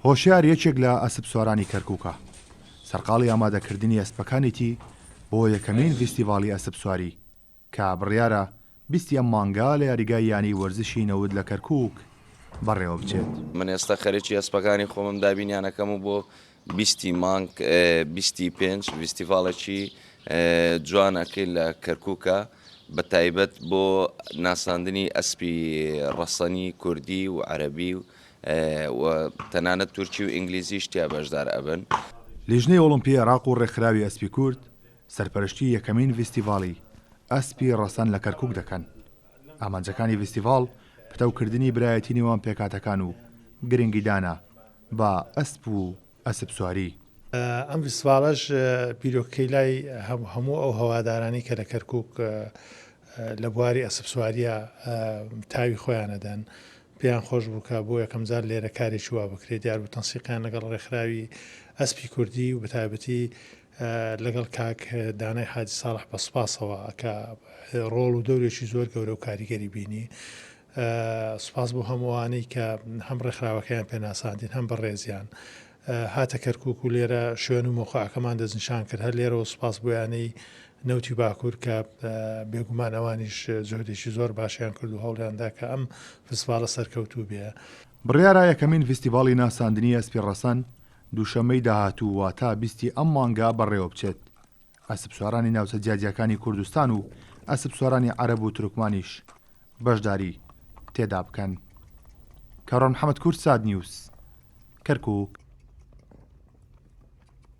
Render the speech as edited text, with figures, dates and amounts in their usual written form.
هۆشیار یەکێک لە ئەسپسوارانی کەرکووکە، سەرقاڵی ئامادەکردنی ئەسپەکانیتی بۆ یەکەمین ڤیستیڤاڵی ئەسپسواری کە بڕیارە بیستی ئەم مانگە لە یاریگای یانەی وەرزشی نەوت لە کەرکووک بەڕێوەبچێت. من ئێستا خەرێکی ئەسپەکانی خۆمم دابینیان ئەکەم و بۆ بیستی مانگ بیستی پێنج ڤیستیڤاڵێکی جوان ئەکەین لە کەرکووکە بە تایبەت بۆ ناساندنی ئەسپی ڕەسەنی کوردی و عەرەبی و و تەنانەت تورکی و ئینگلیزیش تیا بەشدار ئەبن. لیژنەی ئۆڵۆمپی عێراق و ڕێکخراوی ئەسپی کورد سەرپەرشتی یەکەمین ڤیستیڤاڵی ئەسپی ڕەسەن لە کەرکووک دەکەن. ئامانجەکانی ڤیستیڤاڵ پتەوکردنی برایەتی نێوان پێکهاتەکان و گرنگیدانە بە ئەسپ و ئەسپسواری. ئەم ڤیستیڤاڵەش بیرۆکەی لای هەموو ئەو هەوادارانەی کە لە کەرکووک لە بواری ئەسپسوارییە تاوی خۆیان ئەدەن، پێیان خۆش بوو کە بۆ یەکەمجار لێرە کارێکی وا بکرێت، دیار بوو تەنسیقیان لەگەڵ ڕێکخراوی ئەسپی کوردی و بەتایبەتی لەگەڵ کاک دانای حاجی ساڵح بە سوپاسەوە کە ڕۆڵ و دەورێکی زۆر گەورە و کاریگەری بینی. سوپاس بۆ هەموو ئەوانەی کە هەم ڕێکخراوەکەیان پێناساندین هەم بەڕێزیان هاتە کەرکوک و لێرە شوێن و مەوقعەکەمان دەستنیشان کرد هەر لێرەوە سوپاس بۆ یانەی نەوتی باکوور کە بێگومان ئەوانیش جوهدێکی زۆر باشیان کرد و هەوڵیان دا کە ئەم فستڤاڵە سەرکەوتوو بێ. بڕیارە یەکەمین ڤیستیڤاڵی ناساندنی ئەسپی ڕەسەن دووشەممەی داهاتوو واتە بیستی ئەم مانگە بەڕێوەبچێت. ئەسپسوارانی ناوچە جیاجیاکانی کوردستان و ئەسپسوارانی عەرەب و تورکمانیش بەشداری تێدا بکەن. کاروان محەمەد کوردسات نیوز، کەرکوک.